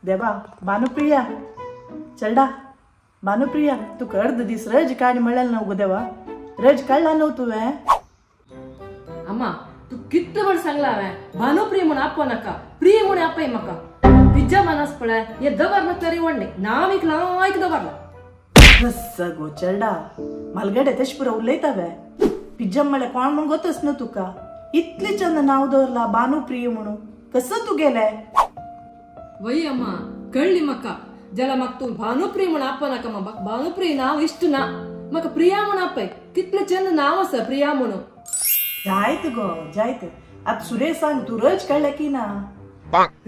देवा भानुप्रिया चलडा भानुप्रिया तुका अर्द दीस रज काडी म्हणलें ना गो देवा रज काडला न्हू तुवें. अम्मा तू कितले वेळ सांगला हांवें भानुप्रिय म्हूण आपो नाका प्रिय म्हूण आपय म्हाका. पिज्जा मानस पळय हे दवरना तरी व्हडलें नांव एक लायक दवरला. कसो गो चलडा म्हालगडे तशें पुरो उलयता वे. पिज्जा म्हणल्यार कोण म्हूण गोतच न्हू तुका. इतले चंद नांव दवरला भानुप्रिय म्हणून कसं तूं गेले. वय अम्मा कळ्ळी म्हाका जाल्यार म्हाका तूं भानुप्रिय म्हूण आपो नाका. म्हाका भानुप्रिय नांव इश्ट ना म्हाका प्रिया म्हूण आपय. कितलें चंद नांव आसा प्रिया म्हणून. जायत गो जायत. आतां सुरेश सांग तूं रज काडल्या की ना.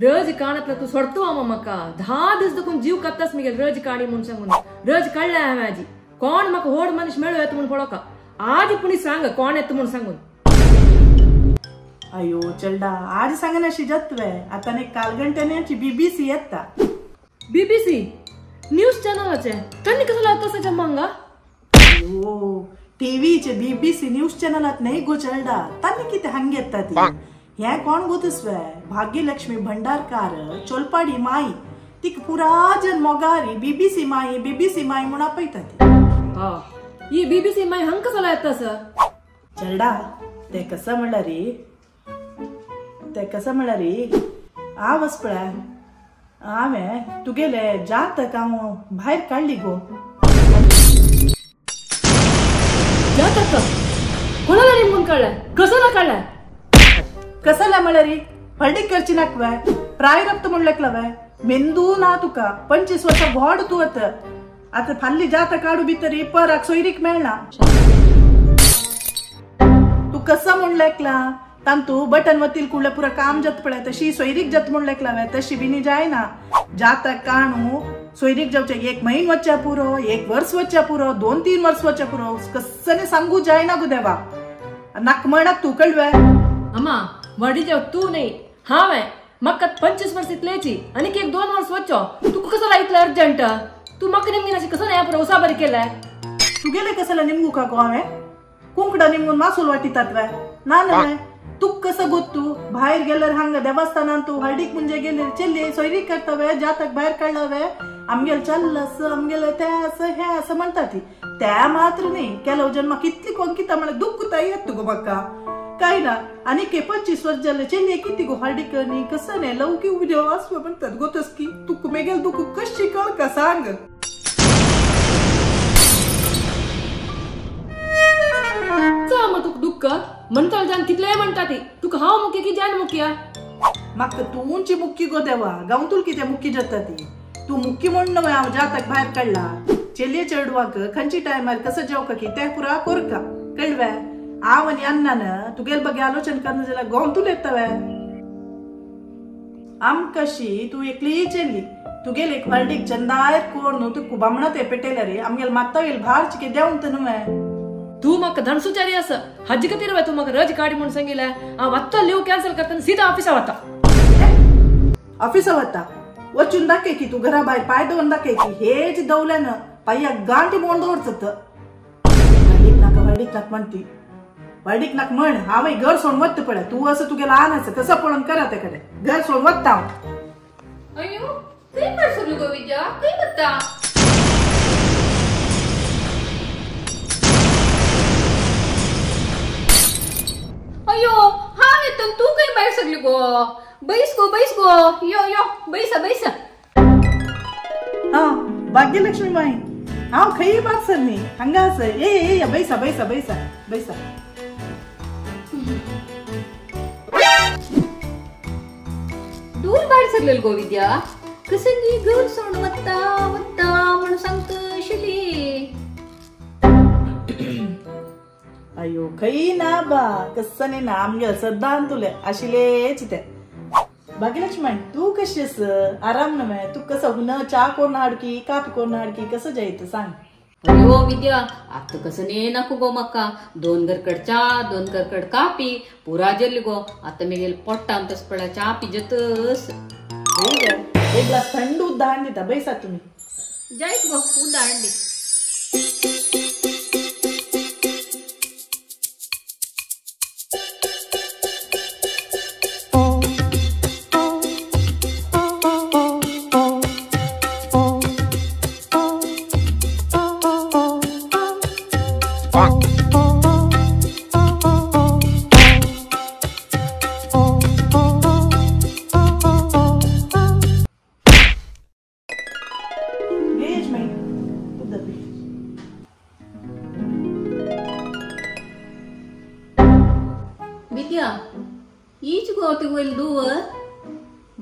रज काडतलो तूं सोडतो आमा म्हाका 10 दीस देखून जीव काडटास मगे रज काडी म्हूण सांगून. रज काडल्या हांवें आजी. कोण म्हाका व्हड मनीस मेळो येता म्हूण पळोवका. आज पुणी सांग कोण येता म्हूण सांगून. अयो चलडा आज सांगनाशी जातवे. आतां न्ही कालगंट्याची बीबीसी येता. बीबीसी न्यूज चॅनलाचे तांणी कसो लागता सगळ्या हांगा. अयो टीव्हीचे बीबीसी न्यूज चॅनलात न्ही गो चलडा तांणी कितें हांग येता ती. हें कोण गोतस्वे भाग्यलक्ष्मी भंडारकार चोलपाडी माई तिका पुरा जन मोगारी बीबीसी माई बीबीसी माई म्हूण आपयता ती. हा ही बीबीसी माई हांगा कसो येता सर. चलडा ते कसं म्हणल्यार ते कसं म्हणल्यार हांव वच पळय हांवें तुगेले जातक हांव भायर काडली गो. जातक कोणाला निमून काडलें कसला काडलें. कसला म्हणल्यार हळदीक करची नाक वे प्रायरप्त म्हणलेकला वे मेंदू ना तुका 25 वर्सां व्हड तूं आतां. आतां फाल्ली जातक काडू भितर पराक सोयरीक मेळना. तूं कसं म्हणलेकला तांतू बटन वतील कुडले पुरा काम जात पळय तशी सोयरीक जात म्हणलेकला वे तशी बिनी जायना. जातक काणू सोयरीक जावचे 1 म्हयनो वच्च्या पुरो 1 वर्स वच्च्या पुरो 2-3 वर्स वच्च्या पुरो कसने सांगू जायना गो देवा. नाक म्हणक तूं कळवे. अम्मा व्हडली जाव तूं न्ही हांवें म्हाका 25 वर्स इतलेची आनीक 1-2 वर्स वच्चो. तुका कसो इतलें अर्जंट. तूं म्हाका निमगीन अशें कसो न्ही पुरो उसाबरी केलें. तुगेले कसला निमगू का गो हांवें कुंकडा निमगून मासूल वाटितात वे ना न्हय. तुक कसं गोत्तू भायर गेल्यार हांगा देवस्थानान तूं हळदीक मुंजे गेल्यार चेल्ली सोयरीक करता वे जातक भायर काडला वे आमगेल चल्ल आसा आमगेले तें आसा हें आसा म्हणटा ती. त्या मात्र न्ही केलो जन्मा कितली कोण कितें म्हणल्यार दुख्ख येता गो म्हाका. काय ना आनीक 25 वर्स जालें चेल्ली कितें गो हळदीक न्ही कसं न्ही लवकी उद्यो आसू म्हणटात गोतस की तुका मेगेल दुख्ख कशी कळका सांग. तुका दुख्ख म्हणटा जान कितलें म्हणटा ती तुका हांव मुखी की जान मुखिया. म्हाका तूंची मुक्की गो देवा गांवतूल कितें मुक्की जाता ती. तूं मुक्की म्हूण न्हय हांव जातक भायर काडला. चेल्ये चेडवाक खंयची टायमार कसं जेवका की तें पुरा कोरका कळवे. हांव आनी अन्नान तुगेल बगे आलोचन करना जाल्यार गांवतूल येता वे. आमकाशी तूं एकली चेल्ली तुगेल एक हळदीक चंदायर कोण न्हू तुका बामणा ते पेटेल्या रे आमगेल मात्ता येईल भार चिके देवंत न्हय. तूं म्हाका धनसुचारी आसा हाजे खातीर वे तूं म्हाका रज काडी म्हूण सांगिल्लें. हांव आत्तां लीव कॅन्सल करता आनी सीधा ऑफिसा वता. ऑफिसा वता वचून दाखय की तूं घरा भायर पांय दवरून दाखय की हेच दवल्यान पांयाक गांठी मोड दवरचत. हळदीक नाका हळदीक नाक म्हणटी हळदीक नाक म्हण हांव घर सोडून वता पळय. तूं असो तुगेलो आन आसा कसो पळोवन करा ते कडेन घर सोडून वता हांव. अयो खंय भायर सरलो गो विद्या खंय वता. अयो हांव येता तूं खंय भायर सरली गो. बैस गो बैस गो यो यो बैसा बैसा. हा भाग्यलक्ष्मी माई हांव खंय भायर सरली हांगा आसा. ये ये बैसा बैसा बैसा बैसा. दूर भायर सरलेल गो विद्या कसं गी घर सोडून वता वता म्हणून सांगता आशिल्ली. अयो खंय ना बा कसं न्ही ना आमगेल सद्दां तुले आशिल्लेच ते. भाग्यलक्ष्मी तूं कशी आस आराम न्हय तूं कसं हुन च्या कोण हाडकी कापी कोण हाडकी कसं जायत सांग. अयो विद्या आतां कसं न्ही नाका गो म्हाका 2 गरकड च्या 2 गरकड कापी पुरा जेल्ली गो. आतां मेगेल पोट्टान तस पळय च्या पिजतस. एक ग्लास थंड उदक हाडून दिता बैसा तुमी. जायत गो उदक हाडली.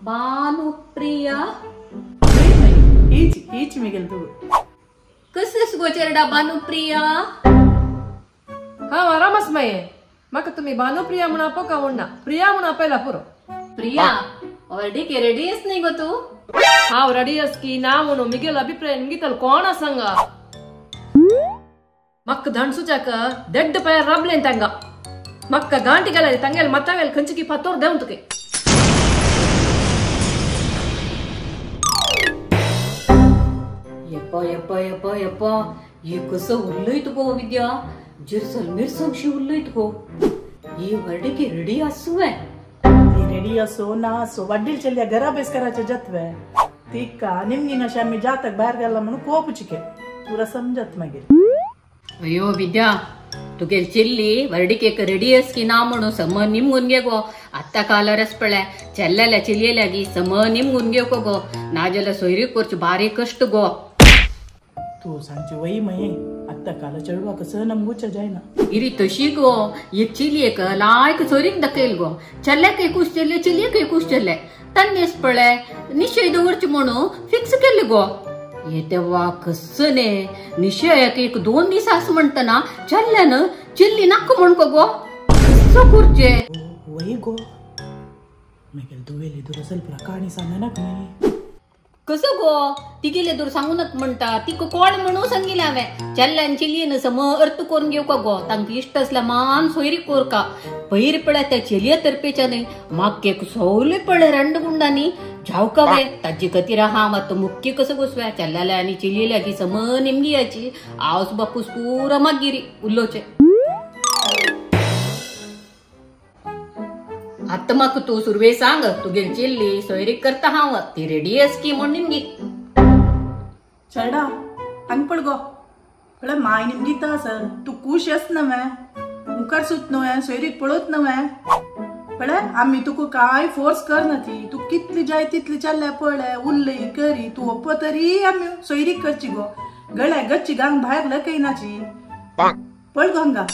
भानुप्रिया हीच हीच मिगेल तू कसं गो चेरडा भानुप्रिया? हा आरामच माये माका तुम्ही भानुप्रिया म्हणून आपो का म्हणना प्रिया म्हणून आपयला पुरो. प्रिया ऑलरेडी के रेडी अस नाही गो तू? हांव रेडी अस की ना म्हणून मिगेल अभिप्राय निमगितल कोण सांगा. मक्क धणसुचाक दड्ड पाय रबलेन तांगा मक्क गांटी गेले ತಂಗೇಲ್ ಮತ್ತವೇಲ್ ಕಂಚಿಕಿ ಪತ್ತೋರ್ ದೇವ್ ತುಕೆ. यप्पा यप्पा यप्पा यप्पा हे कसं उल्लयत गो विद्या जिरसल मिरसांगशी उल्लयत गो. ही वर्डीकी रेडी आसूवे ती रेडी असो ना असो वडील चेल्या घरा बेस करायचे जत्वे तिका निमगिन आमी जातक भायर गेला म्हणून कोपुचिके पुरा समजत मागीर. अयो विद्या तुगेल चिल्ली वर्डिकेक रेडी अस की ना म्हणून सम निमगून घे गो. आत्ता कालरस पळय चेल्ल्याल्या चिलयेल्या गी सम निमगून घेवको गो नाजाल्यार सोयरी करची बारीक कश्ट गो. तू सांगची वही मये आत्ता काल चेडवा कसं नमगुच्या जायना. इरी तशी गो एक चिलयेक लायक सोयरीक दाखयल गो चेल्ल्याक एकूच चेल्ले चिलयेक एकूच चेल्ले तन्नेस पळय निश्चय दवरचे म्हणून फिक्स केल्ले गो. ये तेव्हा कसं ने निश्चयाक एक दोन दीस असं म्हणताना चल्ल्यान चिल्ली नाक म्हणको गो कसं करचे? वही गो मागीर दुवेली दुरसल पुरा काणी सांगनाक न्ही. कसं गो तिगेले दूर सांगू नाक म्हणटा तिका कोण म्हणून सांगिल्लें हांवें चेल्ल्यान चिलयेन सम अर्थ करून घेवका गो तांकां इश्ट आसल्यार मान सोयरी कोरका. पयर पळय त्या चेलये तर्पेच्या न्ही माक्केक सवले पळय रांडगुंडांनी जावका वे ताजे खातीर आहा मात मुख्य कसं गोसव्या चेल्ल्याल्या आनी चिलयेल्या की सम निमगियाची आवस बापूस पुरा मागीर उलोवचें. आतां म्हाका तूं सुरवे सांग तुगेली चिल्ली सोयरीक करता हांव ती रेडी आस की म्हूण निमगी. चेडा हांग पळ गो पळय माय निमगिता सर तूं खूश आस नवें मुखार सुत न्हय सोयरीक पळोवत नवें पळय आमी तुका कांय फोर्स करना ती तूं कितली जाय तितली चल्ल्या पळय उल्लय करी तूं ओप्पो तरी आमी सोयरीक करची गो गळ्या गच्ची गांग भायर लकयनाची. पळ गो हांगा.